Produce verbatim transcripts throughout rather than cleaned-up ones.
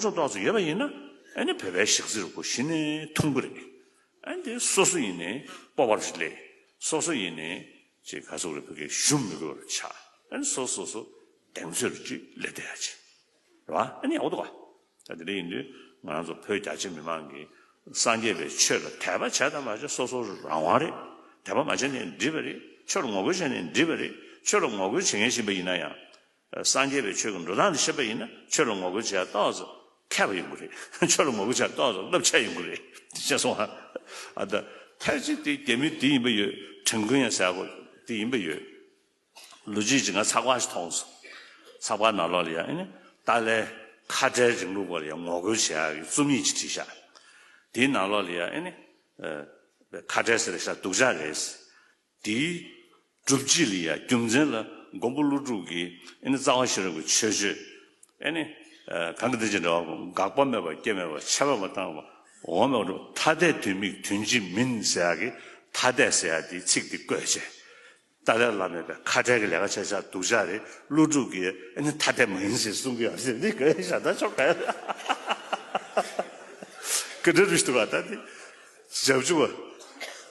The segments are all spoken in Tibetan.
ཚོགས་ཏོག་ཙམ་ཡོད་པ་ཡིན་ན་ཨ་ནི་བོད་པའི་གཞིས་རྩེ་རུ་ཁོ་གཞི་ནས་ཐུང་གི་རེད། ཨ་ནི་དེ་སོ་སོ་ཡིན་ནའི་སྤོབས་པ་ཞིག་སླེབས། སོ་སོ་ཡིན་ནའི་ཅིག་ག་ཟེར་དགོས་རེད། བོད་སྐད་ཞུམ་མི་དགོས་པར་ཆགས། ཨ་ནི་སོ་སོ་སོ་གདེང་ཚོད་རུ་ཅིག་སླེབས་བསྡད་ཡ་ཅིག་རེད་བ། ཨ་ནི་ཡག་པོ་འདུག་ག་ད་དེ་འདྲ་ཡིན་དུས་ང་རང་ཚོ་བོད་རྒྱ་ཆེ་མི་མང་གིས་སངས་རྒྱས་པའི་ཆོས་ལ་དད་པ་བྱས་དང་མ་བྱས་སོ་སོ་རང་དབང་རེད། དད་པ་མ་བྱས་ནའི་འགྲིག་པ་རེད། ཆོས་ལ་ངོ་རྒོལ་བྱས་ནའི་འགྲིག་པ་རེད། ཆོས་ལ་ངོ་རྒོལ་བྱེད་མཁན་ཞིག་ཡིན་པ་ཡིན་ན་ཡང་། སངས་རྒྱས་པའི་ཆོས་ཀྱི་འགྲོ་སྟངས་འདི་ཤེས་པ་ཡིན་ན་ཆོས་ལ་ངོ་རྒོལ་བྱེད་ཡ་ཏོག་ཙམ་མཁས་པ་ཡོང་གི་རེད། ཆོས་ལ་ངོ་རྒོལ་བྱེད་ཡ་ཏོག་ཙམ་རླབས་ཆེ་ཡོང་གི་རེད། ཤེས་སོང་ཨ། ཨ་ད་ཐལ་ཆེ་དེ་རྒྱ་མི་དེ་ཡིན་པ་ཡོད། ཁྲེང་ཀོན་ཡང་ཟེར་གོ་དེ་ཡིན་པ་ཡོད། ལོ་རྒྱུས་ཅིག་ང་ཚགས་པར་ཞིག་མཐོང་སོང་། ཚགས་པར་ནང་ལོགས་ལ་ཡ་ཨ་ནི་ཏཱ་ལའི་ཁ་བྲལ་རིང་ལུགས་སྐོར་ལ་ཡ་ངོ་རྒོལ་བྱེད་ཡ་གི་རྩོམ་ཡིག་ཅིག་བྲིས་ཤག་དེའི་ནང་ལོགས་ལ་ཡ་ཨ་ནི་ཁ་བྲལ་ཟེར་ཤག་སྡུག་ཅག་རེད། དེའི་སྒྲུབ་བྱེད་ལ་ཡ་རྒྱུ་མཚན་ལ་མགོན་པོ་ཀླུ་སྒྲུབ་ཀྱིས་ཨ་ནི་རྩ་བ་ཤེས་རབ་ཀྱི་ཆོས་སྤྱོད་ཨ་ནི་གང་གི་དེ་ཅི་འདྲ་བ་དགག་པ་མེད་པ་སྐྱེ་མེད་པ་ཆད་པ་མ་བཏང་བ་འོང་མེད་པ་ཐ་དད་དོན་དམིགས་དོན་གཅིག་མིན་ཟེར་ཡ་གི་ཐ་དད་ཟེར་ཡ་དེའི་ཚིག་དེ་བཀོད་བྱས། ཏཱ་ལའི་བླ་མས་པའི་ཁ་བྲལ་གྱི་ལས་ཀ་བྱས་ཤག་སྡུག་ཅག་རེད། ཀླུ་སྒྲུབ་ཀྱིས་ཨ་ནི་ཐ་དད་མ་ཡིན་ཟེར་གསུང་གི་ཡོད་ཟེར་འདི་གོ་ཤག་ད་ཆོག་ག་ག་འདྲ་རུ་ཞིག་འདུག་ག་ད་འདི་ཞབས་ཕྱི་བ་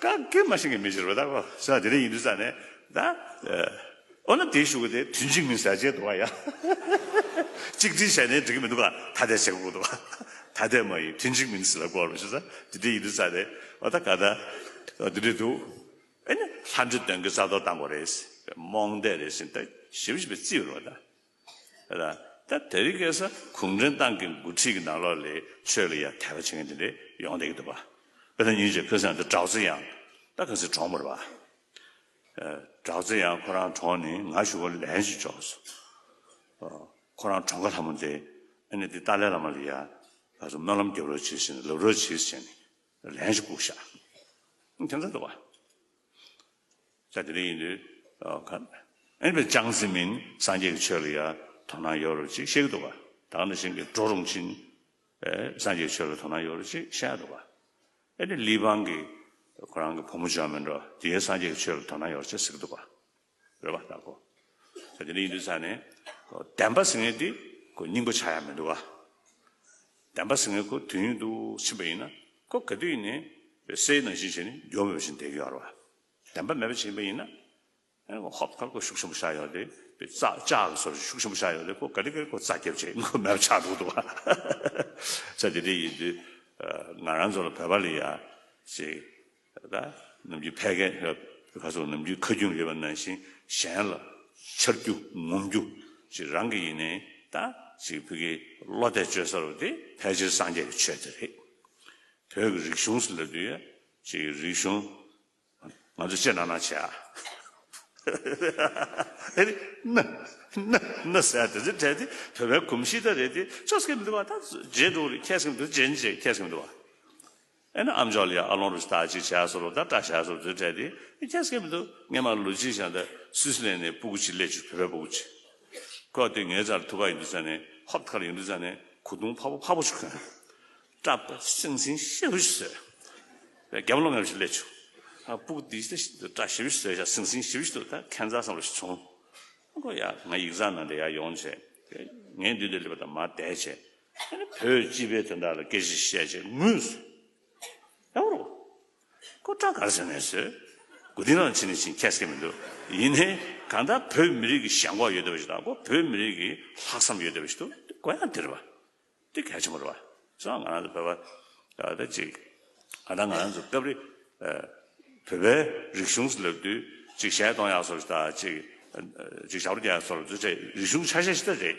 ག་གེ་མ་ཤེས་མཁན་མི་ཞིག་རེད་པ། ད་གོ་ཤག་དེ་འདྲ་ཡིན་དུས་ཙང་ནས་ད་ཨོ་ན་དེའི་གཞུག་གུ་དེ་དོན་གཅིག་མིན་ཟེར་བྱས་འདུག་ག་ཡ། གཅིག་སྒྲིལ་བྱས་ནས་འགྲིག་གི་མི་འདུག་ག་ཐ་དད་བྱེད་དགོས་འདུག་ག་ཐ་དད་མ་ཡིན་དོན་གཅིག་མིན་ཟེར་ལ་གོ་རུ་ཞིག་ད་དེ་འདྲ་ཡིན་དུས་ཙང་ནས་ཨོ་ད་ག་ད་ཨོ་དེ་འདྲ་འདུག་ཨེ་ནི་ལྷ་འདྲེ་གདོན་བགེགས་རྩ་གཏོར་བཏང་དགོས་རེད། རྨོངས་དད་རེད་ཟེར་ད་ཞིབ་ཞིབ་རྩིས་པ་རེད་པ། ད་ད་དེ་རིང་ཁ་སང་གུང་ཁྲན་ཏང་གི་འགོ་ཁྲིད་ཀྱི་ནང་ལོགས་ལ་ཆོས་ལ་ཡ་དད་པ་བྱེད་མཁན་དེ་འདྲ་ཡོང་བསྡད་ཀྱི་འདུག་པ། དཔེར་ན་ཉིན་ཞིག་ཁ་སང་འདི་གྲགས་ཚེ་དབྱངས་ད་ག་ཚོད་གྲོངས་པ་རེད་པ། གྲགས་ཚེ་དབྱངས་ཁོ་རང་གྲོངས་ནས་ང་ཞུ་བ་ལན་ཞིག་འབྱོར་སོང་། ཁོ་རང་གྲོངས་ཁ་ལྷ་མོ་དེ་ཨ་ནི་འདི་ཏཱ་ལའི་བླ་མ་ལ་ཡ་ག་ཚོད་སྨོན་ལམ་རྒྱབ་རོགས་བྱེད་ཟེར་ནས་ལབ་རོགས་བྱེད་ཟེར་ནས། ལན་ཞིག་བསྐུར་ཤག་ཁྱད་མཚར་འདུག་པ། ས་དེ་འདྲ་ཡིན་དུས། ཨ་ཁ། ཨེ་ནི་ཅང་ཙེ་མིན་སངས་རྒྱས་ཀྱི་ཆོས་ལ་ཡ་དོ་སྣང་ཡོད་རེད་ཅིག་བཤད་ཀྱི་འདུག་པ། ད་ག་ནང་བཞིན་གྱི་ཀྲོའུ་རུང་ཆིན། ཨེ་སངས་རྒྱས་ཀྱི་ཆོས་ལ་དོ་སྣང་ཡོད་རེད་ཅིག་བཤད་ཀྱི་འདུག་པ། ཨེ་ནི་ལི་པང་གི་ཁོ་རང་གི་བུ་མོ་ཅང་མིན་འགྲོ་དེའི་སངས་རྒྱས་ཀྱི་ཆོས་ལ་དོ་སྣང་ཡོད་རེད་ཅིག་ཟེར་གྱི་འདུག་པ། རེད་པ་ད་གོ། ད་དེ་འདྲ་ཡིན་དུས་ས་ནས། བདེན་པ་ཟེར་མཁན་དེ་ཁོ་སྙིང་པོ་ཆགས་ཡ་མི་འདུག་ག་བདེན་པ་ཟེར་མཁན་ཁོ་དུས་ཡུན་དུ་ཕྱིན་པ་ཡིན་ན་ཁོ་ག་དུས་ཡིན་ནའི་སའི་ནང་བཞིན་བྱས་ནས་འགྱོ་མེད་པ་བཞིན་བསྡད་ཀྱི་ཡོད་རེད་པ། བདེན་པ་མེད་པ་ཕྱིན་པ་ཡིན་ན། ཨེ་ཁོ་ཧོབ་ཁར་ཁོ་ཤུགས་ཆེན་པོ་ཆགས་ཡོད་དེ། རྩ་ལྕགས་ཀྱི་བཟོ་ཤུགས་ཆེན་པོ་ཆགས་ཡོད་དེ་ཁོ་ག་དུས་ག་དུས་ཁོ་རྩ་རྒྱབ་བྱས་ཁོ་མེད་པ་ཆགས་འགྲོ་འདུག་ག་ས་དེ་འདྲ་ཡིན་དུས། ང་རང་ཚོ་ལ་བོད་པ་ལ་ཡ། ཅིག་ད་ནམ་རྒྱུན་ཕལ་སྐད་ཁ་སོགས་ནམ་རྒྱུན་ཁ་རྒྱུན་ཡོད་པ་ནང་བཞིན་གཞན་ལ་འཕྱར་རྒྱུ་ངོམ་རྒྱུ་ཅིག་རང་གི་ཡིན་ནའི་ད་ཅིག་ཕ་གི་བློ་གཏད་བཅོལ་ས་རུ་དེ་ཕལ་ཆེར་སངས་རྒྱས་ཀྱི་ཆོས་དེ་རེད། བོད་ཀྱི་རིག་གཞུང་ཟེར་ལབ་དུས་ཅིག་རིག་གཞུང་ང་ཚོ་ཅི་ནང་ན་བྱས་ཨ། ཨེ་ན་ན་ན་ཟེར་དེ་ཚོ་བྲལ་ཏེ་བོད་པའི་གོམས་གཤིས་ད་རེད་དེ་ཅོག་སྐད་མི་འདུག་བ། ད་རྗེས་འགྲོ་རེད་ཁྱད་སྐད་མི་འདུག་རྗེས་རྗེས་ཁྱད་སྐད་མི་འདུག་བ། ཨེ་ན་ཨ་མཆོག་ལ་ཡ་ཨ་ལོང་རུ་ད་ཅིག་བྱས་སོ་རུ་ད་སྐྲ་བྱས་སོ་རུ་དེ་བྲལ་ཏེ་ཁྱད་སྐད་མི་འདུག་སྔོན་མ་ལོ་གཅིག་བཞག་ད་སུད་སི་ལན་ནས་སྤུ་གུ་ཅིག་སླེབས་བྱུང་བོད་པའི་སྤུ་གུ་ཅིག་ཁོ་དེ་ངའི་རྩར་ཐུག་ག་ཡོང་དུས་ཙ་ནས་ཧོབ་ཁ་ལ་ཡོང་དུས་ཙ་ནས་གོས་ཐུང་ཕག་པོ་ཕག་པོ་ཅིག་གོན། སྐྲ་སིང་སིང་ཞེ་པོ་ཞིག་བཟོས། རྒྱབ་ལོགས་ངར་ཞིག་སླེབས་བྱུང་། ཨ་སྤུ་གུ་དེ་ཞིག་སྐྲ་ཞེ་པོ་ཞིག་བཟོས་ཤག་སིང་སིང་ཞེ་པོ་ཞིག་འདུག་ད་ཁྱད་མཚར་བསམ་བློ་ཞིག་བྱུང་། ཨ་ཁོ་ཡ་ང་ཡིག་ཚང་ནང་དེ་ཡར་ཡོང་བྱས། ངའི་མདུན་དེ་སླེབས་པ་དང་མར་བསྡད་བྱས། ཨ་ནི་བོད་སྤྱི་པའི་དོན་དག་ལ་སྐད་ཆ་བཤད་བྱས་ངུས་སོང་། ཡག་པོ་རེད། ཁོ་སྐྲ་ག་རེ་བཟོས་ནས་བཟོས། མགོ་རྟིང་ནང་ཕྱིན་ནས་ཕྱིན་ཁྱད་སྐད་མི་འདུག་ཡིན་ནའི་གང་ལྟར་བོད་མི་རིགས་ཀྱི་ཞེན་ཁོག་ཡོད་བསྡད་པ་ཞིག་དང་ཁོ་བོད་མི་རིགས་ཀྱི་ལྷག་བསམ་ཡོད་བསྡད་པ་ཞིག་འདུག་དགོས་ཡག་འདི་རེད་པ། འདི་གལ་ཆེན་པོ་རེད་པ། སོང་ང་རང་ཚོ་བོད་པ་ད་ཅིག་ཨ་ད་ང་རང་ཚོ་སྐབས་རེ་བོད་པའི་རིག་གཞུང་ཟེར་ལབ་དུས་ཅིག་གཞས་གཏོང་ཡག་བཟོ་ཞིག་དང་ཅིག་ཅིག་ཞབས་བྲོ་རྒྱག་ཡག་བཟོ་ལབ་དུས་ཅིག་རིག་གཞུང་ཆ་ཤས་ཤིག་ད་རེད།